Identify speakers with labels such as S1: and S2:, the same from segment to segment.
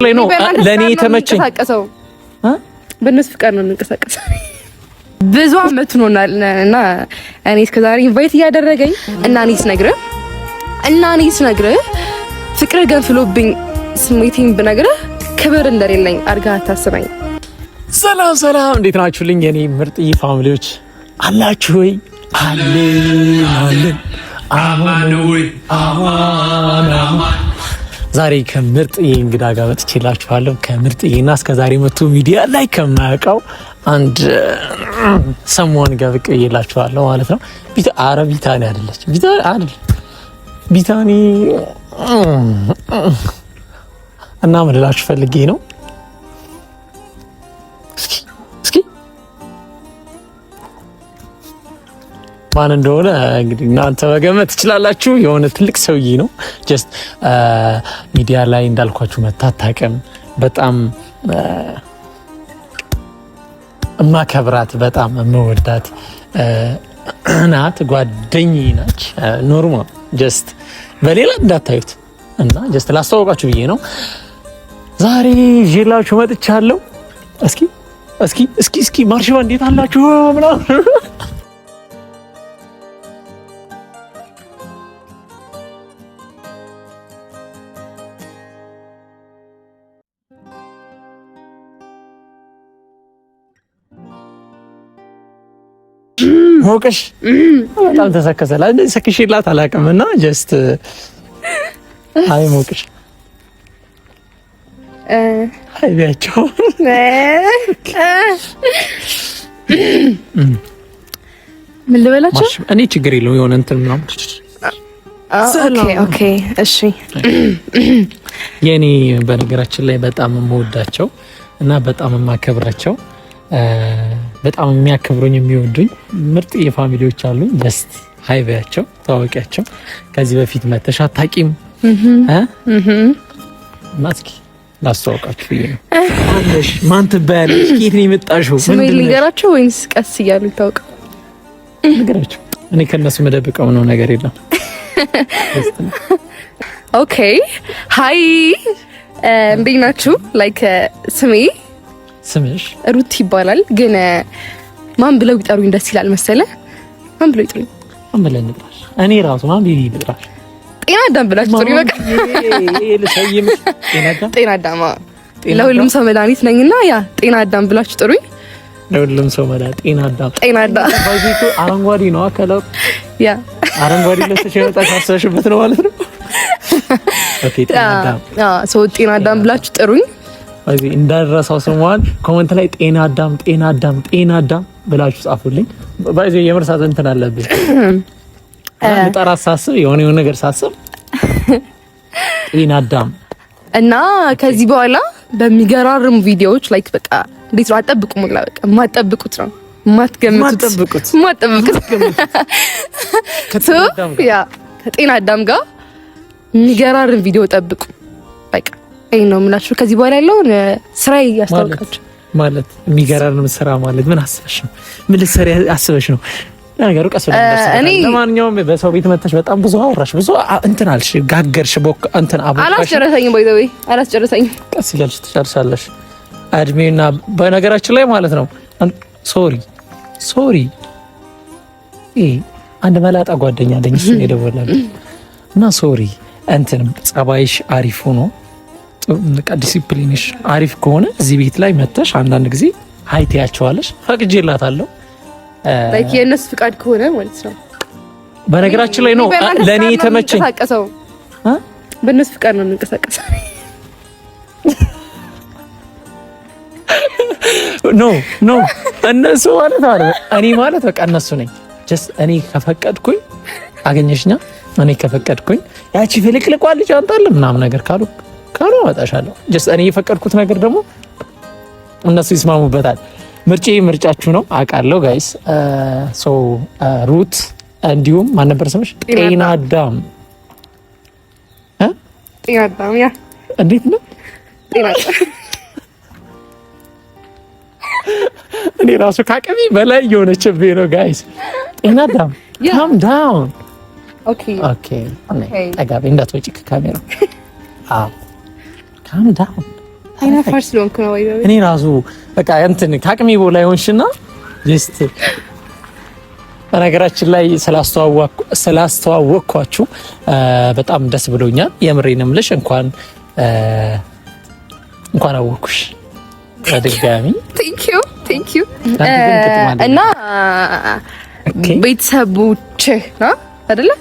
S1: ላይ ነው ለእኔ የተመቸኝ።
S2: በእነሱ ፍቃድ ነው የምንቀሳቀሰው። ብዙ አመት ሆኖናል እና እኔ እስከዛሬ invite እያደረገኝ እና እኔ ስነግርህ ፍቅርህ ገንፍሎብኝ ስሜቴን ብነግርህ ክብር እንደሌለኝ አድርገህ አታስበኝ።
S1: ሰላም ሰላም፣ እንዴት ናችሁልኝ የኔ ምርጥ family ዎች አላችሁ ወይ? አለን አለን፣ አማን ወይ? አማን አማን። ዛሬ ከምርጥ እንግዳ ጋር መጥቼላችኋለሁ። ከምርጥዬ እና እስከ ዛሬ መቶ ሚዲያ ላይ ከማያውቀው አንድ ሰሞን ጋር ብቅ ብዬላችኋለሁ ማለት ነው። አረ ቢታኒ አይደለች፣ ቢታኒ አይደል፣ ቢታኒ እና ምን እላችሁ ፈልጌ ነው፣ እስኪ እስኪ ማን እንደሆነ እንግዲህ እናንተ መገመት ትችላላችሁ። የሆነ ትልቅ ሰውዬ ነው። Just ሚዲያ ላይ እንዳልኳችሁ መታታቅም በጣም እማከብራት በጣም የምወዳት ናት፣ ጓደኛዬ ናች። Normal just በሌላ እንዳታዩት እና just ላስተዋወቃችሁ ብዬ ነው ዛሬ ይዤላችሁ መጥቻለሁ። እስኪ እስኪ እስኪ እስኪ ማርሽባ እንዴት አላችሁ ምናምን። ሞቀሽ በጣም ተሰከሰላ እንደዚህ ሰክሼላት አላውቅም። እና just አይ ሞቀሽ አይ ቢያቸው
S2: ምን ልበላቸው?
S1: እኔ ችግር የለውም የሆነ እንትን ምናምን።
S2: Okay፣ እሺ።
S1: የኔ በነገራችን ላይ በጣም የምወዳቸው እና በጣም የማከብራቸው፣ በጣም የሚያከብሩኝ የሚወዱኝ ምርጥ የ family ዎች አሉኝ። Just hi በያቸው፣ ታወቂያቸው። ከዚህ በፊት መተሽ አታውቂም እና እስኪ ላስተዋውቃችሁ ብዬ ነው። ማነሽ? ማን ትባያለሽ? ከየት ነው የመጣሽው?
S2: ስሜ ልንገራቸው ወይንስ ቀስ እያሉ ይታወቃል?
S1: ንገራቸው። እኔ ከእነሱ መደብቀው ነው ነገር የለም።
S2: Okay, hi፣ እንዴት ናችሁ? Like ስሜ
S1: ስምሽ?
S2: ሩት ይባላል። ግን ማን ብለው ይጠሩኝ ደስ ይላል መሰለ? ማን ብለው ይጠሩኝ?
S1: ማን ብለን እንጥራሽ? እኔ ራሱ ማን ብዬ ልጥራሽ?
S2: ጤና አዳም ብላችሁ ጥሩኝ። በቃ ጤና አዳም ለሁሉም ሰው መድኃኒት ነኝና yeah ጤና አዳም ብላችሁ ጥሩኝ።
S1: ለሁሉም ሰው መድኃኒት ጤና አዳም።
S2: ጤና አዳም።
S1: ባይዚቱ አረንጓዴ ነው color ኡ።
S2: Yeah.
S1: አረንጓዴ ለብሰሽ የመጣሽ አስበሽበት ነው ማለት ነው። Okay, ጤና አዳም።
S2: አዎ፣ so ጤና አዳም ብላችሁ ጥሩኝ።
S1: ባይዚ እንዳልረሳው ስሟን comment ላይ ጤና አዳም፣ ጤና አዳም፣ ጤና አዳም ብላችሁ ጻፉልኝ። ባይዚ የመርሳት እንትን አለብኝ። ልጠራት ሳስብ የሆነ የሆነ ነገር ሳስብ ጤና አዳም።
S2: እና ከዚህ በኋላ በሚገራርሙ ቪዲዮዎች like በቃ እንዴት ነው አጠብቁም ሁላ በቃ የማትጠብቁት ነው የማትገምቱት
S1: የማትጠብቁት
S2: የማትጠብቁት። So yeah ከጤና አዳም ጋር የሚገራርም ቪዲዮ ጠብቁ። በቃ ይሄን ነው የምላችሁ። ከዚህ በኋላ ያለውን ስራ ያስታውቃችሁ።
S1: ማለት የሚገራርም ስራ ማለት ምን አስበሽ ነው? ምን ልትሰሪ አስበሽ ነው? ለነገሩ ቀስ ብለን እንደርስበታለን። ለማንኛውም በሰው ቤት መተሽ በጣም ብዙ አወራሽ፣ ብዙ እንትን አልሽ፣ ጋገርሽ፣ ቦክ እንትን አቦካሽ።
S2: አላስጨረሰኝም፣ by the way አላስጨረሰኝም።
S1: ቀስ እያልሽ ትጨርሻለሽ። እድሜና በነገራችን ላይ ማለት ነው፣ sorry sorry፣ አንድ መላጣ ጓደኛ አለኝ፣ እሱ የደወለልኝ እና sorry እንትን ጸባይሽ አሪፍ ሆኖ ዲሲፕሊንሽ አሪፍ ከሆነ እዚህ ቤት ላይ መተሽ አንዳንድ ጊዜ hi ትያቸዋለሽ። ፈቅጄላታለሁ።
S2: Like የእነሱ ፍቃድ ከሆነ ማለት ነው።
S1: በነገራችን ላይ ነው ለእኔ የተመቸኝ።
S2: በእነሱ ፍቃድ ነው የምንቀሳቀሰው።
S1: No, እነሱ ማለት አለ እኔ ማለት በቃ እነሱ ነኝ። Just እኔ ከፈቀድኩኝ አገኘሽኛ። እኔ ከፈቀድኩኝ ያቺ ፍልቅልቋ ልጅ አንጣለ ምናምን ነገር ካሉ ካሉ አመጣሻለሁ። Just እኔ የፈቀድኩት ነገር ደግሞ እነሱ ይስማሙበታል። ምርጬ ምርጫችሁ ነው አውቃለሁ guys። So ሩት እንዲሁም ማን ነበር ስምሽ? ጤና አዳም።
S2: ጤና አዳም፣ yeah.
S1: እንዴት ነው?
S2: ጤና አዳም።
S1: እኔ ራሱ ከአቅሜ በላይ የሆነችብኝ ነው guys። ጤና አዳም፣ calm down።
S2: Okay.
S1: Okay, ጠጋ በይ እንዳትወጪ ከካሜራ። አዎ፣ calm down።
S2: አይናፋር ስለሆንኩ ነው። ወይ
S1: እኔ ራሱ በቃ እንትን ከአቅሜ በላይ ሆንሽና just በነገራችን ላይ ስላስተዋወቅኳችሁ በጣም ደስ ብሎኛል። የምሬን እምልሽ እንኳን አወቅኩሽ በድጋሚ።
S2: Thank you, thank you። እና ቤተሰቦችህ ነው አይደለ?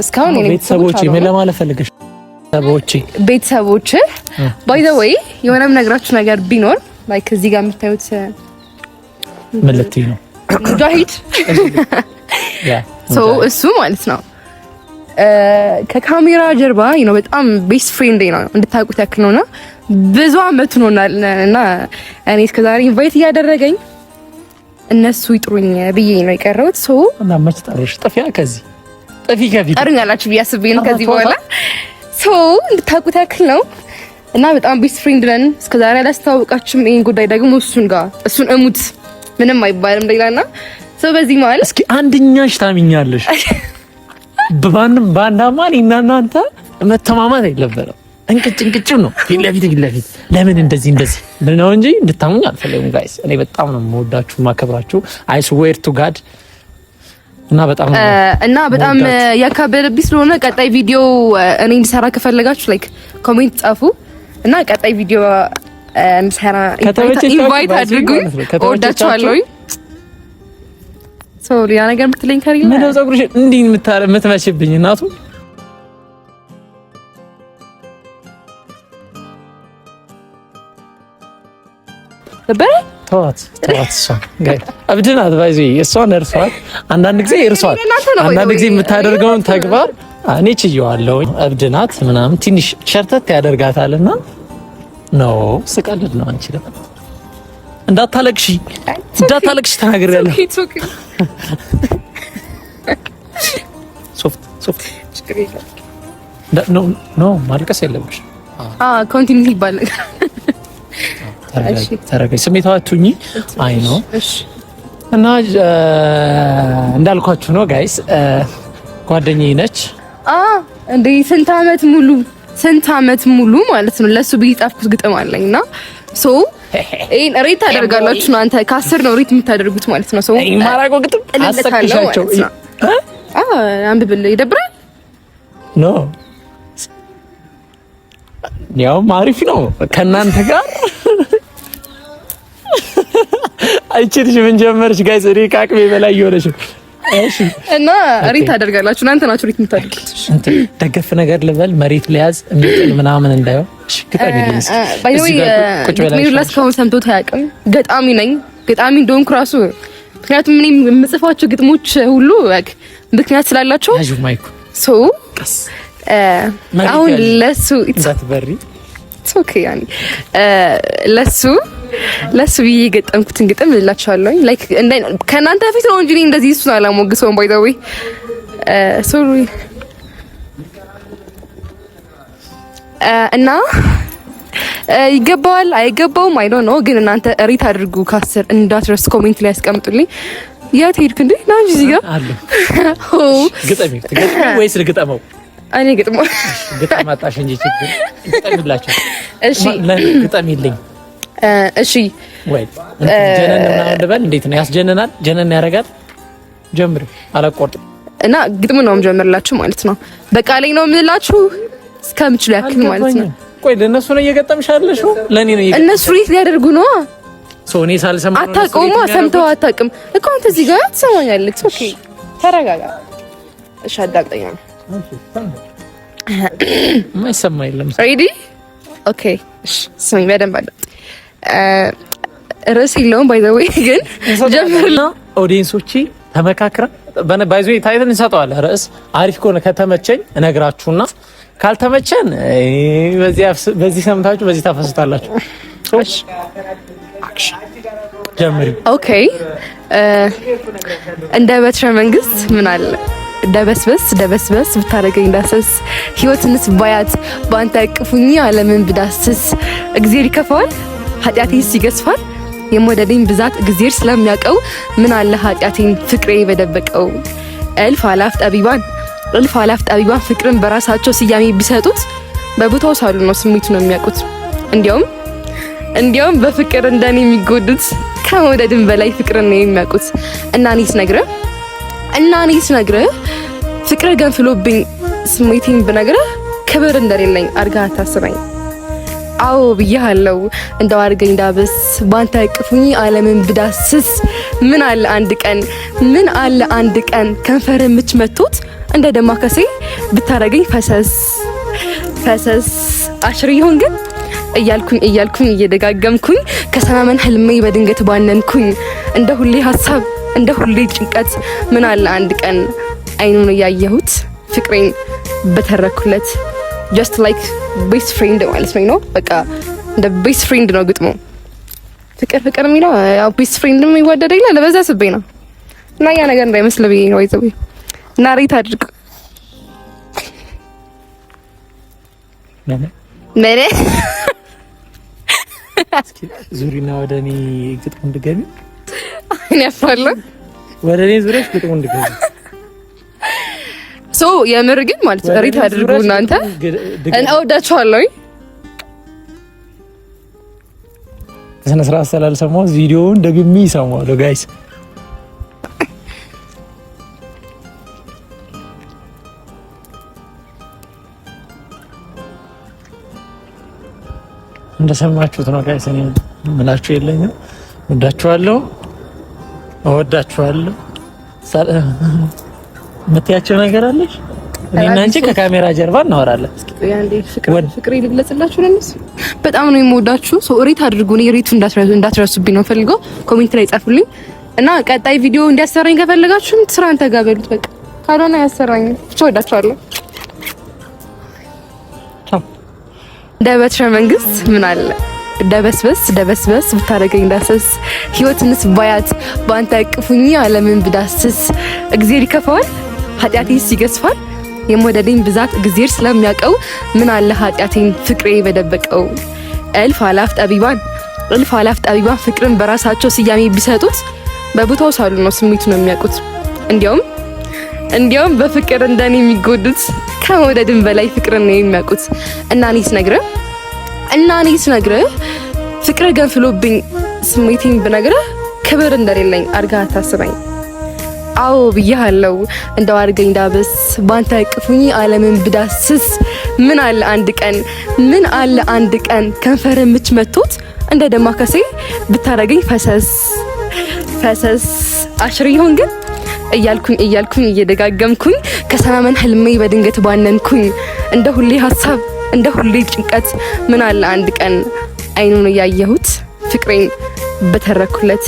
S2: እስካሁን የኔ
S1: ቤተሰቦቼ ምን ለማለት ፈልገሽ? ቤተሰቦቼ
S2: ቤተሰቦችህ by the way የሆነም ነግራችሁ ነገር ቢኖር like እዚህ ጋር የምታዩት
S1: ምን ልትይ ነው?
S2: ሙጃሂድ so እሱ ማለት ነው ከካሜራ ጀርባ ነው በጣም best friend ነው እንድታውቁት ያክል ነውና ብዙ አመት ሆኖናል እና እኔ እስከዛሬ invite እያደረገኝ እነሱ ይጥሩኝ ብዬ ነው የቀረሁት። So
S1: እና መች ጠሩሽ? ጥፊያ ከዚህ ጥፊ ከፊት
S2: ጠሩኛላችሁ ብዬ አስቤ ነው ከዚህ በኋላ። So እንድታውቁት ያክል ነው እና በጣም best friend ነን። እስከዛሬ አላስተዋወቃችሁም። ይሄን ጉዳይ ደግሞ እሱን ጋር እሱን እሙት ምንም አይባልም ሌላና so በዚህ መሀል
S1: እስኪ አንድኛሽ ታሚኛለሽ። በማንም በአንዳማ እኔና እናንተ መተማማት የለበለም። እንቅጭ እንቅጭ ነው ፊት ለፊት ፊት ለፊት ለምን እንደዚህ እንደዚህ ነው እንጂ እንድታሙኝ አልፈለግም። Guys እኔ በጣም ነው የምወዳችሁ የማከብራችሁ። I swear to God እና በጣም ነው
S2: እና በጣም ያካበደብኝ ስለሆነ ቀጣይ ቪዲዮ እኔ እንድሰራ ከፈለጋችሁ like comment ጻፉ እና ቀጣይ ቪዲዮ እንድሰራ invite አድርጉኝ። እወዳችኋለሁ። So ሌላ ነገር የምትለኝ ከሌለ
S1: ምነው ፀጉርሽ እንዲህ የምትመሽብኝ እናቱ?
S2: ነበረ።
S1: ተዋት ተዋት። እሷን እብድ ናት። By the way እሷን እርሷት። አንዳንድ ጊዜ እርሷት። አንዳንድ ጊዜ የምታደርገውን ተግባር እኔ ችየዋለሁ። እብድ ናት ምናምን ትንሽ ሸርተት ያደርጋታልና no ስቀልድ ነው። አንቺ ደግሞ እንዳታለቅሺ እንዳታለቅሺ ተናግሬያለሁ። ሶፍት ሶፍት no no ማልቀስ የለብሽ።
S2: Continue ይባል ነገር።
S1: ተረጋጊ፣ ስሜታዊ አትሁኚ። አይ ነው እና እንዳልኳችሁ ነው guys፣ ጓደኛዬ ነች።
S2: እንዴ ስንት አመት ሙሉ ስንት አመት ሙሉ ማለት ነው ለሱ ብዬ ጻፍኩት ግጥም አለኝና so ይሄን rate ታደርጋላችሁ ነው። አንተ ከ10 ነው rate የምታደርጉት ማለት ነው። So
S1: ማራቆ ግጥም አሰቅሻቸው።
S2: አንብብልህ ይደብራል።
S1: No ያውም አሪፍ ነው ከእናንተ ጋር አይችልሽ። ምን ጀመርሽ guys? እኔ ከአቅሜ በላይ እየሆነሽ። እሺ
S2: እና rate ታደርጋላችሁ እናንተ ናችሁ rate የምታደርጉት።
S1: ደገፍ ነገር ልበል መሬት ሊያዝ የሚጥል ምናምን እንዳይሆን። እሺ ግጠሚልኝ እስኪ።
S2: By the way ግጥሜን እስካሁን ሰምቶት አያውቅም። ገጣሚ ነኝ። ገጣሚ እንደሆንኩ ራሱ ምክንያቱም እኔ የምጽፋቸው ግጥሞች ሁሉ ምክንያት ስላላቸው
S1: ያዡ mic ኡ
S2: So አሁን ለሱ
S1: እንዳትበሪ።
S2: Okay ያኒ ለሱ ብዬ የገጠምኩትን ግጥም እላችኋለሁ። Like ከእናንተ ፊት ነው እንጂ እኔ እንደዚህ እሱን አላሞግሰውም። By the way sorry እና ይገባዋል አይገባውም I don't know፣ ግን እናንተ rate አድርጉ ከ10 እንዳትረሱ፣ comment ላይ ያስቀምጡልኝ። የት ሄድክ እንዴ? ና እንጂ እዚህ ጋር
S1: አለ። ግጠሚ ትገጥሚ ወይስ ልግጠመው?
S2: እኔ ግጥሞ
S1: ግጠም አጣሽ እንጂ ችግር ግጠሚላቸው።
S2: እሺ
S1: ግጠሚልኝ።
S2: እሺ
S1: ወይ ጀነን ምናምን ልበል? እንዴት ነው ያስጀነናል? ጀነን ያደርጋል። ጀምሪ፣ አላቆርጥም።
S2: እና ግጥሙ ነው የምጀምርላችሁ ማለት ነው። በቃ ላይ ነው የምንላችሁ እስከምችሉ ያክል ማለት ነው።
S1: ቆይ ለእነሱ ነው እየገጠምሽ ያለሽው? ለእኔ ነው
S2: እነሱ rate ሊያደርጉ ነው።
S1: So እኔ ሳልሰማ
S2: አታውቀውማ። ሰምተው አታውቅም እኮ አንተ እዚህ ጋር ትሰማኛለህ። Okay ተረጋጋ። እሺ አዳምጠኛ።
S1: የማይሰማ የለም።
S2: Ready okay። እሺ ስማኝ በደንብ አዳምጥ። ርዕስ የለውም by the way ግን ጀምርና
S1: Audience ኦቼ ተመካክረን by the way title እንሰጠዋለን። ርዕስ አሪፍ ከሆነ ከተመቸኝ እነግራችሁና ካልተመቸን በዚህ ሰምታችሁ በዚህ ታፈሱታላችሁ። ጀምሪ።
S2: Okay እንደ በትረ መንግስት ምን አለ ደበስበስ ደበስበስ ብታደርገኝ ዳሰስ ህይወትንስ ባያት በአንተ እቅፉኝ ዓለምን ብዳስስ እግዜር ይከፋዋል ኃጢአቴስ ይገዝፋል የመውደዴን ብዛት እግዜር ስለሚያውቀው ምን አለ ኃጢአቴን ፍቅሬ በደበቀው እልፍ አላፍ ጠቢባን ፍቅርን በራሳቸው ስያሜ ቢሰጡት በቦታው ሳሉ ነው ስሜቱ ነው የሚያውቁት። እንዲያውም እንዲያውም በፍቅር እንደኔ የሚጎዱት ከመውደድም በላይ ፍቅርን ነው የሚያውቁት። እና እኔ ስነግርህ ፍቅር ገንፍሎብኝ ስሜቴን ብነግርህ ክብር እንደሌለኝ አድርገህ አታስበኝ። አዎ ብያለሁ፣ እንደው አድርገኝ ዳብስ፣ ባንተ እቅፉኝ ዓለምን ብዳስስ። ምን አለ አንድ ቀን፣ ምን አለ አንድ ቀን ከንፈር ምች መቶት እንደ ደማከሴ ብታረገኝ ፈሰስ ፈሰስ። አሽር ይሆን ግን እያልኩኝ እያልኩኝ እየደጋገምኩኝ ከሰመመን ህልሜ በድንገት ባነንኩኝ። እንደ ሁሌ ሀሳብ፣ እንደ ሁሌ ጭንቀት፣ ምን አለ አንድ ቀን አይኑን እያየሁት ፍቅሬን በተረኩለት። Just like best friend ማለት ነው። በቃ እንደ best friend ነው ግጥሙ። ፍቅር ፍቅር የሚለው ያው best friend የሚዋደድ የለ ለበዛ ስቤ ነው እና ያ ነገር እንዳይመስል ብዬ ነው። ይዘው እና rate አድርግ። ምን?
S1: ዙሪና ወደ እኔ ግጥሙን ድገሚ።
S2: እኔ አፍራለሁ።
S1: ወደ እኔ ዙሪያሽ ግጥሙን ድገሚ።
S2: So የምር ግን ማለት rate አድርጉ እናንተ፣ እወዳችኋለሁ።
S1: ስነ ስርዓት ስላልሰማሁት ቪዲዮውን ደግሜ ይሰማዋለሁ guys። እንደሰማችሁት ነው guys። እኔ ምላችሁ የለኝም። እወዳችኋለሁ፣ እወዳችኋለሁ። የምትያቸው ነገር አለሽ? እኔ እና አንቺ ከካሜራ ጀርባ እናወራለን።
S2: ፍቅሬ ልግለጽላችሁ ለነሱ፣ በጣም ነው የምወዳችሁ። So rate አድርጉ። እኔ rate ኡ እንዳትረሱብኝ ነው ፈልገው፣ comment ላይ ጻፉልኝ እና ቀጣይ ቪዲዮ እንዲያሰራኝ ከፈለጋችሁ ስራ አንተ ጋር በሉት። በቃ ካልሆነ ያሰራኝ። ብቻ እወዳችኋለሁ። እንደ በትረ መንግስት ምን አለ ደበስበስ ደበስበስ ብታደርገኝ ዳሰስ፣ ህይወትንስ ባያት በአንተ እቅፉኝ ዓለምን ብዳስስ። እግዜር ይከፋዋል? ኃጢአቴስ ይገዝፋል? የመውደዴን ብዛት እግዜር ስለሚያውቀው ምን አለ ኃጢአቴን ፍቅሬ በደበቀው። እልፍ አላፍ ጠቢባን ፍቅርን በራሳቸው ስያሜ ቢሰጡት በቦታው ሳሉ ነው ስሜቱ ነው የሚያውቁት። እንዲያውም በፍቅር እንደኔ የሚጎዱት ከመውደድም በላይ ፍቅርን ነው የሚያውቁት። እና እኔ ስነግርህ ፍቅር ገንፍሎብኝ ስሜቴን ብነግርህ ክብር እንደሌለኝ አድርገህ አታስበኝ። አዎ ብያለሁ፣ እንደው አድርገኝ ዳብስ፣ ባንተ እቅፉኝ ዓለምን ብዳስስ። ምን አለ አንድ ቀን፣ ምን አለ አንድ ቀን ከንፈር ምች መቶት እንደ ደማከሴ ብታረገኝ ፈሰስ ፈሰስ። አሽር ይሆን ግን እያልኩኝ እያልኩኝ እየደጋገምኩኝ ከሰመመን ህልሜ በድንገት ባነንኩኝ። እንደ ሁሌ ሀሳብ፣ እንደ ሁሌ ጭንቀት፣ ምን አለ አንድ ቀን አይኑን እያየሁት ፍቅሬን በተረኩለት።